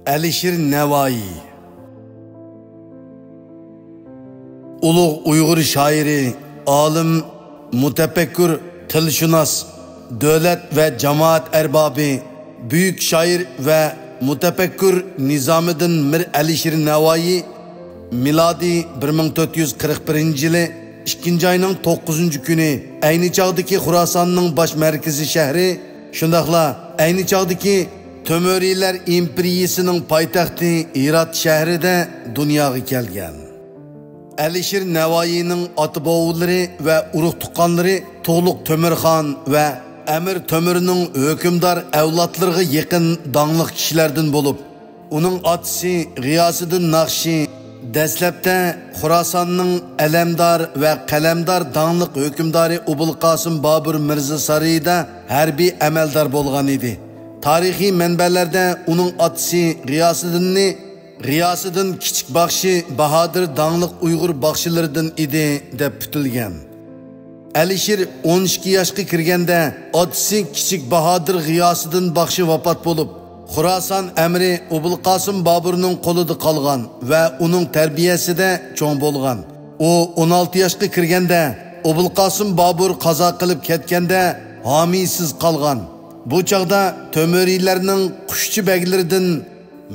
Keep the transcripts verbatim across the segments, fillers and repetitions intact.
ئەلىشىر نەۋائى. ئۇلۇغ ئۇيغۇر شائىرى، ئالىم، مۇتەپەككۇر، تىلشۇناس، دۆلەت ۋە جامائەت ئەربابى، بۈيۈك شائىر ۋە مۇتەپەككۇر نىزامىدىن مىر ئەلىشىر نەۋائى مىلادىي بىر مىڭ تۆت يۈز قىرىق بىرىنچى يىلى ئىككىنچى ئاينىڭ توققۇزىنچى كۈنى ئەينى چاغدىكى خۇراساننىڭ باش مەركىزى شەھىرى، شۇنداقلا ئەينى چاغدىكى تۆمۈرىيلەر ئىمپېرىيىسىنىڭ پايتەختى ھىرات شەھىرىدە دۇنياغا كەلگەن. ئەلىشىر نەۋائىينىڭ ئاتا-بوۋىلىرى ۋە ئۇرۇق-تۇغقانلىرى تۇغلۇق تۆمۈرخان ۋە ئەمىر تۆمۈرنىڭ ھۆكۈمدار ئەۋلادلىرىغا يېقىن داڭلىق كىشىلەردىن بولۇپ، ئۇنىڭ ئاتىسى غىياسىدىن ناخشى دەسلەپتە خۇراساننىڭ ئەلەمدار ۋە قەلەمدار داڭلىق ھۆكۈمدارى ئوبۇلقاسىم بابۇر مىرزا سارىيىدا ھەربىي ئەمەلدار بولغان ئىدى. تارىخىي مەنبەلەردە ئۇنىڭ ئاتىسى غىياسىدىننى غىياسىدىن كىچىك باخشى، باھادىر داڭلىق ئۇيغۇر باخشىلىرىدىن ئىدى، دەپ پۈتۈلگەن. ئەلىشىر ئون ئىككى ياشقا كىرگەندە، ئاتىسى كىچىك باھادىر غىياسىدىن باخشى ۋاپات بولۇپ، خۇراسان ئەمرى ئوبۇلقاسىم بابۇرنىڭ قولىدا قالغان ۋە ئۇنىڭ تەربىيەسىدە چوڭ بولغان. ئۇ ئون ئالتە ياشقا كىرگەندە، ئوبۇلقاسىم بابۇر قازا قىلىپ كەتكەندە، ھامىيسىز قالغان. بۇ چاغدا تۆمۈرىيلەرنىڭ قۇشچى بەگلىرىدىن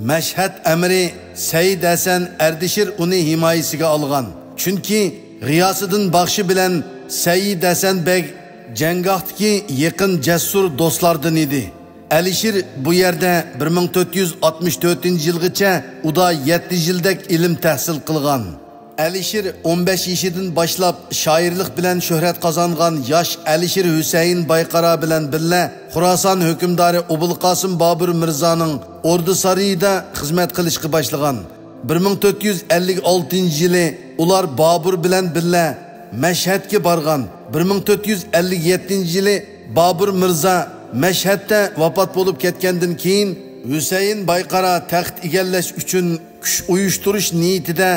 مەشھەت ئەمىرى سەئىد ھەسەن ئەردىشىر ئۇنى ھىمايىسىگە ئالغان. چۈنكى غىياسىدىن باخشى بىلەن سەئىد ھەسەن بەگ جەڭگاھتىكى يېقىن جەسۇر دوستلاردىن ئىدى. ئەلىشىر بۇ يەردە بىر مىڭ تۆت يۈز ئاتمىش تۆتىنچى يىلغىچە ئۇدا يەتتە يىلدەك ئىلىم تەھسىل قىلغان. ئەلىشىر ئون بەش يېشىدىن باشلاپ شائىرلىق بىلەن شۆھرەت قازانغان ياش ئەلىشىر ھۈسەيىن بايقارا بىلەن بىللە خۇراسان ھۆكۈمدارى ئوبۇلقاسىم بابۇر مىرزانىڭ ئوردا سارىيىدا خىزمەت قىلىشقا باشلىغان. بىر مىڭ تۆت يۈز ئەللىك ئالتىنچى يىلى ئۇلار بابۇر بىلەن بىللە مەشھەدكە بارغان. بىر مىڭ تۆت يۈز ئەللىك يەتتىنچى يىلى بابۇر مىرزا مەشھەدتە ۋاپات بولۇپ كەتكەندىن كېيىن، ھۈسەيىن بايقارا تەخت ئىگىلەش ئۈچۈن كۈچ ئۇيۇشتۇرۇش نىيىتىدە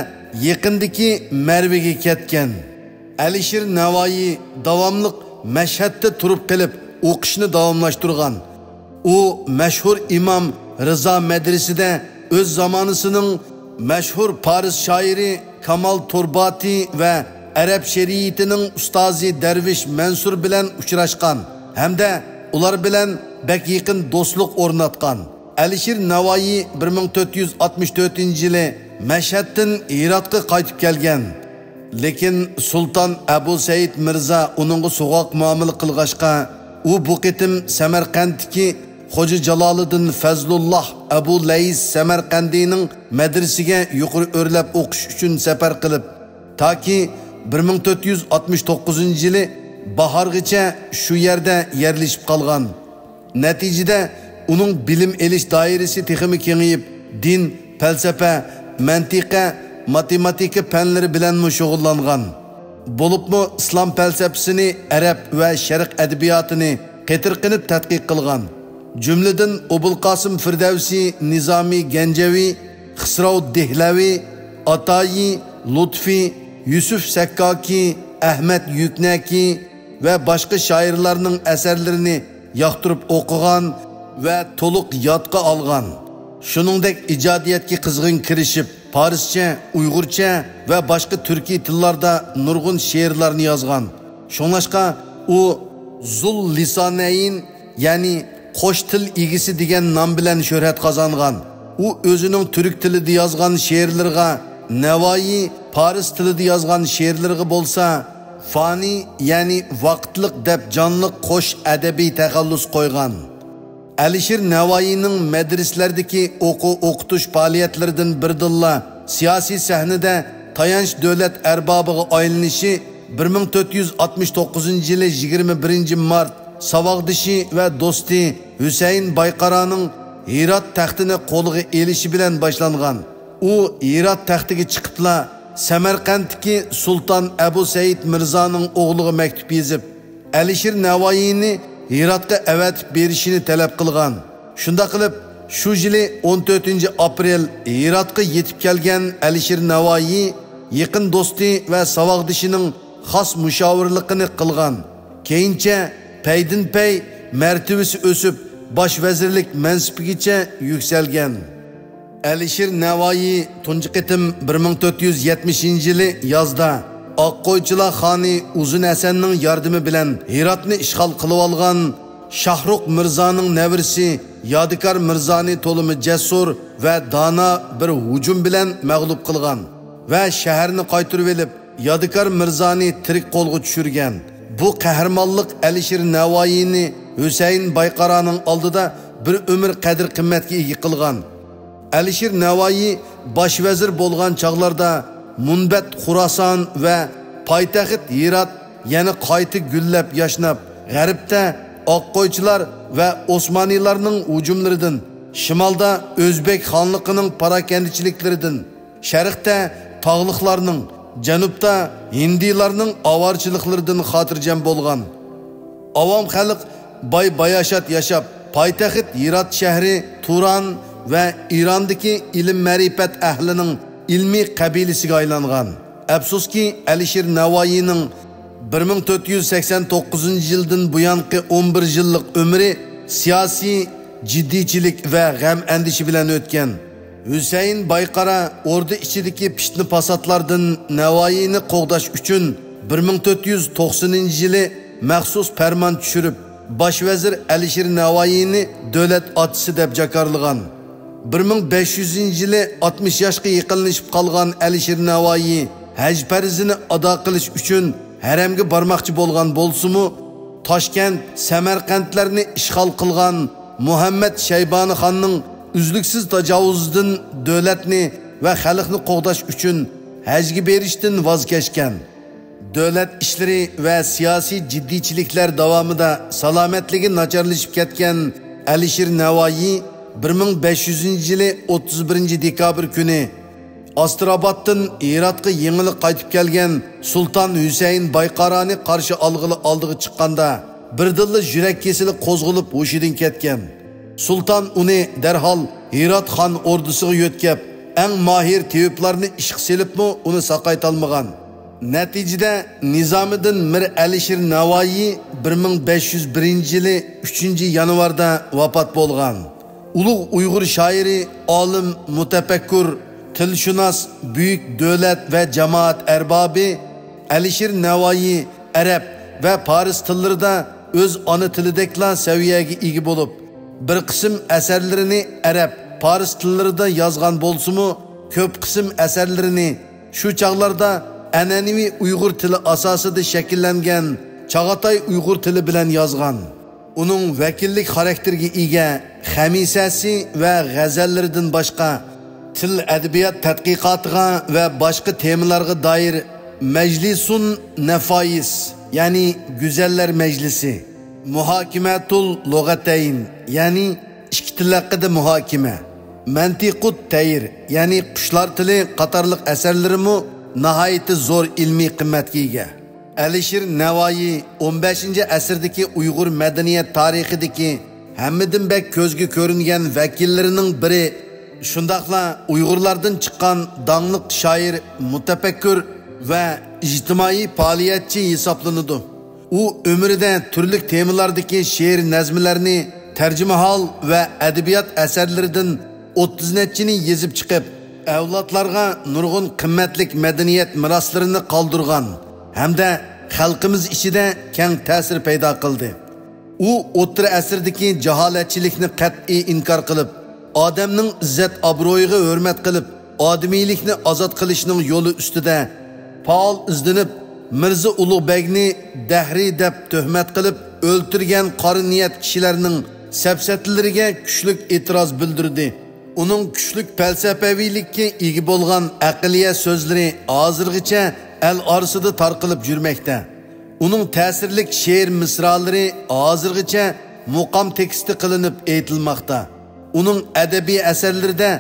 يېقىندىكى مەرۋىگە كەتكەن. ئەلىشىر نەۋائىي داۋاملىق مەشھەدتە تۇرۇپ قېلىپ ئوقۇشنى داۋاملاشتۇرغان. ئۇ مەشھۇر ئىمام رىزا مەدرىسىدە ئۆز زامانىسىنىڭ مەشھۇر پارس شائىرى كامال تۇرباتى ۋە ئەرەب شېرىئىتىنىڭ ئۇستازى دەرۋىش مەنسۇر بىلەن ئۇچراشقان ھەمدە ئۇلار بىلەن بەك يېقىن دوستلۇق ئورناتقان. ئەلىشىر نەۋائىي بىر مىڭ تۆت يۈز ئاتمىش تۆتىنچى يىلى مەشھەدتىن ھىراتقا قايتىپ كەلگەن. لېكىن سۇلتان ئەبۇ سەئىد مىرزا ئۇنىڭغا سوغۇق مۇئامىلە قىلغاچقا، ئۇ بۇ قېتىم سەمەرقەنتتىكى خوجا جالالىدىن فەزلۇللاھ ئەبۇ لەيس سەمەرقەندىنىڭ مەدرىسىگە يۇقىرى ئۆرلەپ ئوقۇش ئۈچۈن سەپەر قىلىپ، تاكى بىر مىڭ تۆت يۈز ئاتمىش توققۇزىنچى يىلى باھارغىچە شۇ يەردە يەرلىشىپ قالغان. نەتىجىدە، ئۇنىڭ بىلىم ئېلىش دائىرىسى تېخىمۇ كېڭىيىپ، دىن، پەلسەپە، مەنتىقە، ماتېماتىكا پەنلىرى بىلەنمۇ شۇغۇللانغان. بولۇپمۇ ئىسلام پەلسەپىسىنى، ئەرەب ۋە شەرق ئەدەبىياتىنى قېتىرقىنىپ تەتقىق قىلغان. جۈملىدىن ئوبۇلقاسىم فىردەۋسى، نىزامى گەنجەۋى، خىسراۋ دېھلەۋى، ئاتايى، لۇتفى، يۈسۈف سەككاكى، ئەھمەد يۈكنەكى، ۋە باشقا شائىرلارنىڭ ئەسەرلىرىنى ياقتۇرۇپ ئوقۇغان ۋە تولۇق يادقا ئالغان. شۇنىڭدەك ئىجادىيەتكە قىزغىن كىرىشىپ، پارسچە، ئۇيغۇرچە ۋە باشقا تۈركىي تىللاردا نۇرغۇن شېئىرلارنى يازغان. شۇڭلاشقا ئۇ زۇل لىسانەين، يەنى قوش تىل ئىگىسى دېگەن نام بىلەن شۆھرەت قازانغان. ئۇ ئۆزىنىڭ تۈرك تىلىدا يازغان شېئىرلىرىغا، نەۋائىي پارس تىلىدا يازغان شېئىرلىرىغا بولسا، فانىي، يەنى ۋاقىتلىق دەپ جانلىق قوش ئەدەبىي تەخەللۇس قويغان. ئەلىشىر نەۋائىينىڭ مەدرىسىلەردىكى ئوقۇ-ئوقۇتۇش پائالىيەتلىرىدىن بىرىدىنلا سىياسىي سەھنىدە تايانچ دۆلەت ئەربابىغا ئايلىنىشى بىر مىڭ تۆت يۈز ئاتمىش توققۇزىنچى يىلى يىگىرمە بىرىنچى مارت ساۋاقدىشى ۋە دوستى ھۈسەيىن بايقارانىڭ ھىرات تەختىنى قولىغا ئېلىشى بىلەن باشلانغان. ئۇ ھىرات تەختىگە چىقىپلا، سەمەرقەنتتىكى سۇلتان ئەبۇ سەئىد مىرزانىڭ ئوغلىغا مەكتۇپ يېزىپ، ئەلىشىر نەۋائىينى ھىراتقا ئەۋەتىپ بېرىشىنى تەلەپ قىلغان. شۇنداق قىلىپ، شۇ يىلى ئون تۆتىنچى ئاپرېل ھىراتقا يېتىپ كەلگەن ئەلىشىر نەۋائىي يېقىن دوستى ۋە ساۋاقدىشىنىڭ خاس مۇشاۋىرلىقىنى قىلغان. كېيىنچە پەيدىنپەي مەرتىۋىسى ئۆسۈپ، باش ۋەزىرلىك مەنسىپىگىچە يۈكسەلگەن. ئەلىشىر نەۋايى تۇنجى قېتىم بىر مىڭ تۆت يۈز يەتمىشىنچى يىلى يازدا ئاققويچىلار خانى ئۇزۇن ھەسەننىڭ ياردىمى بىلەن ھىراتنى ئىشغال قىلىۋالغان شاھرۇخ مىرزانىڭ نەۋرىسى يادىكار مىرزانى تولىمۇ جەسۇر ۋە دانا بىر ھۇجۇم بىلەن مەغلۇپ قىلغان ۋە شەھەرنى قايتۇرۇۋېلىپ، يادىكار مىرزانى تىرىك قولغا چۈشۈرگەن. بۇ قەھرىمانلىق ئەلىشىر نەۋايىنى ھۈسەيىن بايقارانىڭ ئالدىدا بىر ئۆمۈر قەدىر-قىممەتكە ئىگە قىلغان. ئەلىشىر نەۋايى باش ۋەزىر بولغان چاغلاردا مۇنبەت خۇراسان ۋە پايتەخت ھىرات يەنە قايتا گۈللەپ ياشناپ، غەربتە ئاققويچىلار ۋە ئوسمانىيلارنىڭ ھۇجۇملىرىدىن، شىمالدا ئۆزبېك خانلىقىنىڭ پاراكەندىچىلىكلىرىدىن، شەرقتە تاغلىقلارنىڭ، جەنۇبتا ھىندىلارنىڭ ئاۋارىچىلىقلىرىدىن خاتىرجەم بولغان. ئاۋام خەلق باي-باياشات ياشاپ، پايتەخت ھىرات شەھىرى تۇران ۋە ئىراندىكى ئىلىم-مەرىپەت ئەھلىنىڭ ئىلمىي قەبىلىسىگە ئايلانغان. ئەپسۇسكى، ئەلىشىر نەۋايىنىڭ بىر مىڭ تۆت يۈز سەكسەن توققۇزىنچى يىلدىن بۇيانقى ئون بىر يىللىق ئۆمرى سىياسىي جىددىيچىلىك ۋە غەم-ئەندىشە بىلەن ئۆتكەن. ھۈسەيىن بايقارا ئوردا ئىچىدىكى پىتنە-پاساتلاردىن نەۋايىنى قوغداش ئۈچۈن بىر مىڭ تۆت يۈز توقسىنىنچى يىلى مەخسۇس پەرمان چۈشۈرۈپ، باش ۋەزىر ئەلىشىر نەۋايىنى دۆلەت ئاتىسى دەپ جاكارلىغان. بىر مىڭ بەش يۈزىنچى يىلى ئاتمىش ياشقا يېقىنلىشىپ قالغان ئەلىشىر نەۋايى ھەج پەرزىنى ئادا قىلىش ئۈچۈن ھەرەمگە بارماقچى بولغان بولسىمۇ، تاشكەنت، سەمەرقەنتلەرنى ئىشغال قىلغان مۇھەممەد شەيبانى خاننىڭ ئۈزلۈكسىز تاجاۋۇزىدىن دۆلەتنى ۋە خەلقنى قوغداش ئۈچۈن ھەجگە بېرىشتىن ۋاز كەچكەن. دۆلەت ئىشلىرى ۋە سىياسىي جىددىيچىلىكلەر داۋامىدا سالامەتلىكى ناچارلىشىپ كەتكەن ئەلىشىر نەۋايى بىر مىڭ بەش يۈزىنچى يىلى ئوتتۇز بىرىنچى دېكابىر كۈنى ئاستىرابادتىن ھىراتقا يېڭىلا قايتىپ كەلگەن سۇلتان ھۈسەيىن بايقارانى قارشى ئالغىلى ئالدىغا چىققاندا، بىردىنلا يۈرەك كېسىلى قوزغىلىپ ھوشىدىن كەتكەن. سۇلتان ئۇنى دەرھال ھىرات خان ئوردىسىغا يۆتكەپ، ئەڭ ماھىر تېۋىپلارنى ئىشقا سېلىپمۇ ئۇنى ساقايتالمىغان. نەتىجىدە، نىزامىدىن مىر ئەلىشىر نەۋايى بىر مىڭ بەش يۈز بىرىنچى يىلى ئۈچىنچى يانۋاردا ۋاپات بولغان. ئۇلۇغ ئۇيغۇر شائىرى، ئالىم، مۇتەپەككۇر، تىلشۇناس، بۈيۈك دۆلەت ۋە جامائەت ئەربابى ئەلىشىر نەۋايى ئەرەب ۋە پارس تىللىرىدا ئۆز ئانا تىلىدەكلا سەۋىيەگە ئىگە بولۇپ، بىر قىسىم ئەسەرلىرىنى ئەرەب، پارس تىللىرىدا يازغان بولسىمۇ، كۆپ قىسىم ئەسەرلىرىنى شۇ چاغلاردا ئەنئەنىۋى ئۇيغۇر تىلى ئاساسىدا شەكىللەنگەن چاغاتاي ئۇيغۇر تىلى بىلەن يازغان. ئۇنىڭ ۋەكىللىك خاراكتېرگە ئىگە خەمىسەسى ۋە غەزەللىرىدىن باشقا، تىل ئەدەبىيات تەتقىقاتىغا ۋە باشقا تېمىلارغا دائىر مەجلىسۇن نەفايىس، يەنى گۈزەللەر مەجلىسى، مۇھاكىمەتۇل لۇغەتەين، يەنى ئىككى تىل ھەققىدە مۇھاكىمە، مەنتىقۇت تەير، يەنى قۇشلار تىلى قاتارلىق ئەسەرلىرىمۇ ناھايىتى زور ئىلمىي قىممەتكە ئىگە. ئەلىشىر نەۋايى ئون بەشىنچى ئەسىردىكى ئۇيغۇر مەدەنىيەت تارىخىدىكى ھەممىدىن بەك كۆزگە كۆرۈنگەن ۋەكىللىرىنىڭ بىرى، شۇنداقلا ئۇيغۇرلاردىن چىققان داڭلىق شائىر، مۇتەپەككۇر ۋە ئىجتىمائىي پائالىيەتچى ھېسابلىنىدۇ. ئۇ ئۆمرىدە تۈرلۈك تېمىلاردىكى شېئىر نەزمىلەرنى تەرجىمىھال ۋە ئەدەبىيات ئەسەرلىرىدىن ئوتتۇز نەچچىنى يېزىپ چىقىپ، ئەۋلادلارغا نۇرغۇن قىممەتلىك مەدەنىيەت مىراسلىرىنى قالدۇرغان ھەمدە خەلقىمىز ئىچىدە كەڭ تەسىر پەيدا قىلدى. ئۇ ئوتتۇرا ئەسىردىكى جاھالەتچىلىكنى قەتئىي ئىنكار قىلىپ، ئادەمنىڭ ئىززەت-ئابرۇيىغا ھۆرمەت قىلىپ، ئادىمىيلىكنى ئازاد قىلىشنىڭ يولى ئۈستىدە پائال ئىزدىنىپ، مىرزا ئۇلۇغ بەگنى دەھرىي دەپ تۆھمەت قىلىپ ئۆلتۈرگەن قارا نىيەت كىشىلەرنىڭ سەپسەتىلىرىگە كۈچلۈك ئېتىراز بىلدۈردى. ئۇنىڭ كۈچلۈك پەلسەپەۋىلىككە ئىگە بولغان ئەقلىيە سۆزلىرى ھازىرغىچە ئەل ئارىسىدا تارقىلىپ يۈرمەكتە. ئۇنىڭ تەسىرلىك شېئىر مىسرالىرى ھازىرغىچە مۇقام تېكىستى قىلىنىپ ئېيتىلماقتا. ئۇنىڭ ئەدەبىي ئەسەرلىرىدە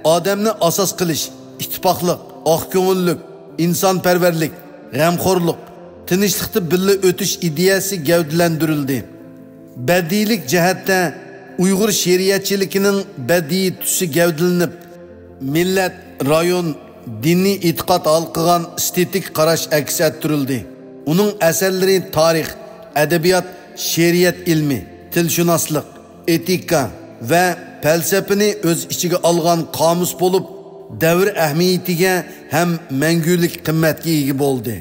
ئادەمنى ئاساس قىلىش، ئىتتىپاقلىق، ئاق كۆڭۈللۈك، ئىنسانپەرۋەرلىك، غەمخورلۇق، تىنچلىقتا بىللە ئۆتۈش ئىدىيەسى گەۋدىلەندۈرۈلدى. بەدىئىيلىك جەھەتتە ئۇيغۇر شېئىرىيەتچىلىكىنىڭ بەدىئىي تۈسى گەۋدىلىنىپ، مىللەت، رايون، دىنىي ئېتىقاد ھالقىغان ئېستېتىك قاراش ئەكس ئەتتۈرۈلدى. ئۇنىڭ ئەسەرلىرى تارىخ، ئەدەبىيات، شېئىرىيەت ئىلمى، تىلشۇناسلىق، ئېتىكا ۋە پەلسەپىنى ئۆز ئىچىگە ئالغان قامۇس بولۇپ، دەۋر ئەھمىيىتىگە ھەم مەڭگۈلۈك قىممەتكە ئىگە بولدى.